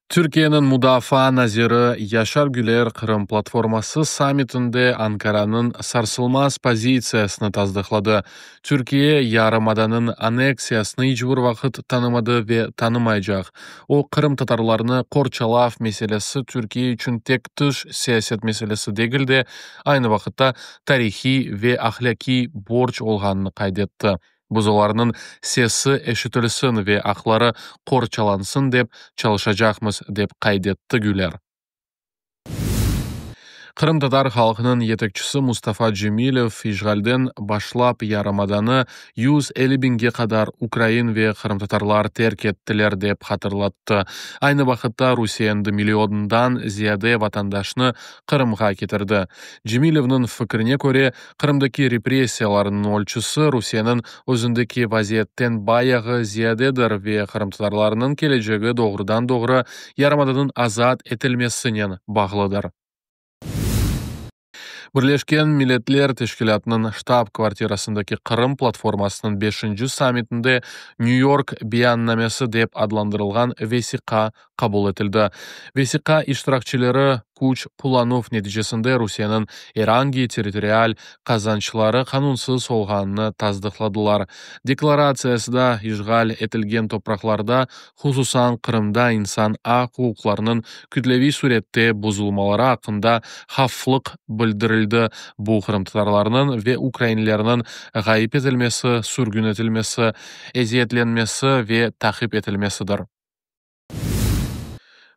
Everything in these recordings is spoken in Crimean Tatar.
Türkiyeniñ mudafaa naziri Yaşar Güler Qırım platforması sammitinde Ankaranıñ sarsılmaz pozitsiyasını tasdıqladı. Türkiye yarımadanıñ anneksiyasını iç bir vaqıt tanımadı ve tanımaycaq. O, qırımtatarlarnı qorçalav meselesi Türkiye içün tek tış siyaset meselesi degil de, aynı vaqıtta tarihiy ve ahlâqiy borc olğanını qayd etti. Biz olarnıñ sesi eşitilsin ve aqları qorçalansın dep çalışacaqmız, dep qayd etti Güler. Qırımtatar halqınıñ yetekçisi Mustafa Cemilev işğalden başlap yarımadanı 150 biñge qadar ukrain ve qırımtatarlar terk ettiler, dep hatırlattı. Aynı vaqıtta Rusiye endi milliondan ziyade vatandaşnı Qırımğa ketirdi. Cemilevniñ fikrine köre, Qırımdaki repressiyalarnıñ ölçüsi Rusiyeniñ özündeki vaziyetten bayağı ziyadedir ve qırımtatarlarnıñ kelecegi doğrudan-doğru yarımadanıñ azat etilmesinen bağlıdır. Birleşken Milletler Teşkilâtınıñ ştab-kvartirasındaki Qırım platformasınıñ beşinci sammitinde Nyü-York beyannamesi dep adlandırılğan vesiqa qabul etildi. Vesiqa iştirakçileri küç qullanuv neticesinde Rusiyeniñ er angi territorial qazançları qanunsız olğanını tasdıqladılar. Deklaratsiyasıda işğal etilgen topraqlarda, hususan Qırımda insan aq-uquqlarınıñ kütleviy sürette bozulmaları aqqında havflıq bildirildi, bu qırımtatarlarnıñ ve ukrainlerniñ ğayıp etilmesi, sürgün etilmesi, eziyetlenmesi ve taqip etilmesidir.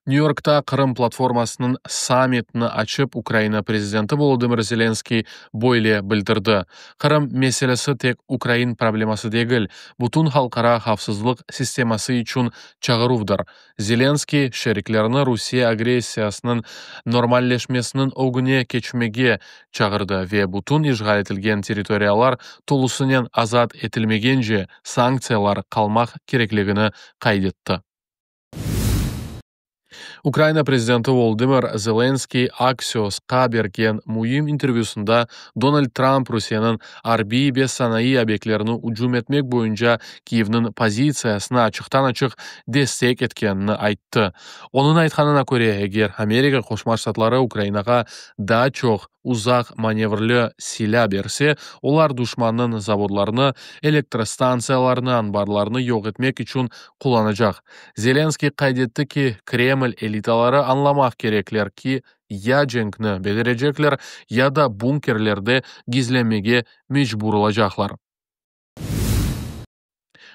Nyü-Yorkta Qırım platformasınıñ sammitini açıp, Ukraina prezidenti Volodımır Zelenskıy böyle bildirdi, Qırım meselesi tek ukrain probleması degil, bütün halqara havfsızlıq sisteması içün çağıruvdır. Zelenskıy, şeriklerini Rusiye agressiyasınıñ normalleşmesiniñ ögüne keçmege çağırdı ve bütün işğal etilgen territoriyalar tolusınen azat etilmegence sanktsiyalar qalmaq kerekligini qayd etti. Ukraina prezidenti Volodımır Zelenskıy Axiosqa bergen müim intervyüsında Donald Trump Rusiyeniñ arbiy ve sanayı obyektlerini ücüm etmek boyunca Kyivniñ pozitsiyasını açıqtan-açıq destek etkenini ayttı. Onıñ aytqanına köre, eger Amerika Qoşma Ştatları Ukrainağa daa çoq uzaq manevrli silâ berse, olar duşmannıñ zavodlarını, elektrostantsiyalarını, anbarlarını yoq etmek içün qullanacaq. Zelenskıy qayd etti ki, Kreml elitaları añlamaq kerekler ki, ya cenkni becerecekler, ya da bunkerlerde gizlenmege mecbur olacaqlar.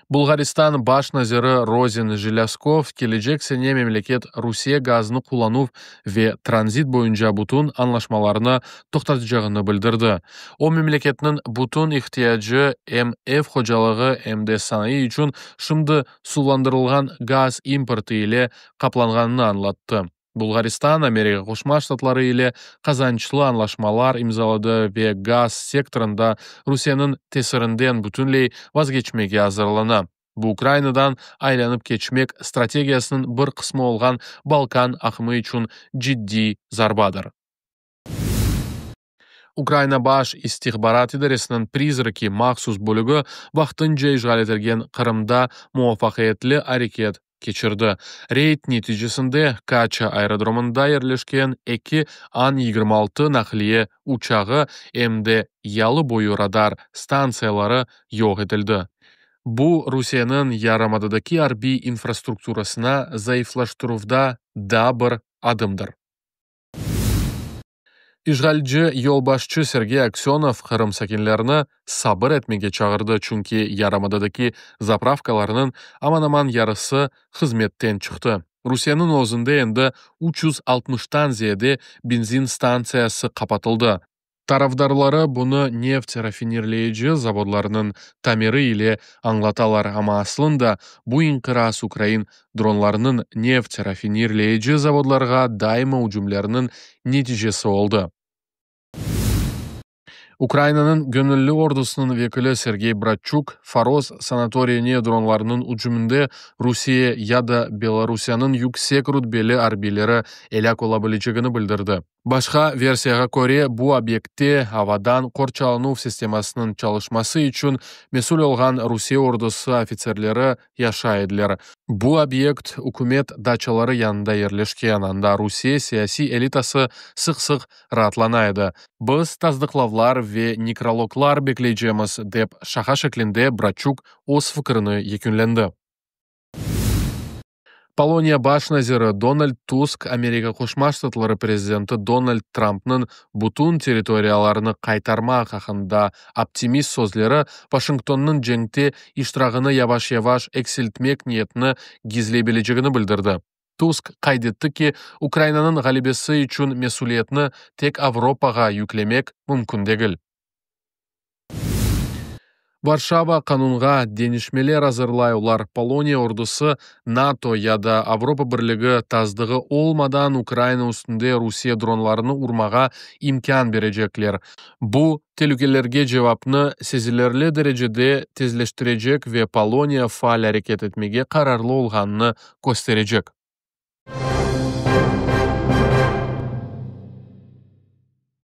Bulğaristan baş naziri Rosen Jelâzkov kelecek sene memleket Rusiye gazını qullanuv ve tranzit boyunca bütün añlaşmalarnı toqtatacağını bildirdi. O, memleketniñ bütün ihtiyacı em ev hocalığı, em de sanayı içün şimdi suvlandırılğan gaz importı ile qaplanğanını añlattı. Bulğaristan Amerika Qoşma Ştatları ile qazançlı añlaşmalar imzaladı ve gaz sektorında Rusiyeniñ tesirinden bütünley vazgeçmege azırlana. Bu Ukrainadan aylanıp keçmek strategiyasınıñ bir qısmı olğan Balkan aqımı içün ciddiy zarbadır. Ukraina Baş istihbarat idaresiniñ Prizraki mahsus bölügi vaqtınca işğal etilgen Qırımda muvafaqiyetli areket keçirdi. Reyd neticesinde Kaça aerodromında yerleşken eki An-26 naqliye uçağı, em de yalı boyu radar stantsiyaları yoq etildi. Bu, Rusiyeniñ yarımadadaki arbiy infrastrukturasına zayıflaştıruvda daa bir adımdır. İşğalci yolbaşçı Sergey Aksönov Qırım sakinlerini sabır etmege çağırdı, çünki yarımadadaki zapravkalarnıñ aman-aman yarısı hızmetten çıqtı. Rusiyeniñ özünde endi 360-tan ziyade benzin stantsiyası qapatıldı. Tarafdarları bunı neft rafinirleyici zavodlarınıñ tamiri ile añlatalar, amma aslında bu inqiraz ukrain dronlarınıñ neft rafinirleyici zavodlarğa daima ücümleriniñ neticesi oldı. Ukrayinanıñ göñülli ordusınıñ vekili Sergey Bratçuk, Foros sanatoriyine dronlarnıñ ücüminde Rusiye ya da Belarusiyeniñ yüksek rutbeli arbiyleri elâk ola bilecegini bildirdi. Başqa versiyağa köre, bu obyektte avadan qorçalanuv sistemasınıñ çalışması içün mesül olğan Rusiye ordusı ofitserleri yaşay ediler. Bu obyekt ükümet daçaları yanında yerleşken, anda Rusiye siyasiy elitası sıq-sıq raatlana edi. Biz tasdıqlavlar ve nekrologlar bekleycemiz, dep şaqa şeklinde Bratçuk öz fikirini yekünlendi. Poloniya baş naziri Donald Tusk Amerika Qoşma Ştatları prezidenti Donald Trampnıñ bütün territoriyalarnı qaytarmaq aqqında optimist sözleri Washingtonnıñ cenkte iştirağını yavaş-yavaş eksiltmek niyetini gizley bilecegini bildirdi. Tusk qayd etti ki, Ukrainanıñ ğalebesi içün mesüliyetni tek Avropağa yüklemek mümkün degil. Varşava qanunğa deñişmeler azırlay, olar Poloniya ordusı NATO ya da Avropa Birligi tasdığı olmadan Ukraina üstünde Rusiye dronlarını urmağa imkân berecekler. Bu, telükelerge cevapnı sezilerli derecede tezleştirecek ve Poloniya faal areket etmege qararlı olğanını kösterecek.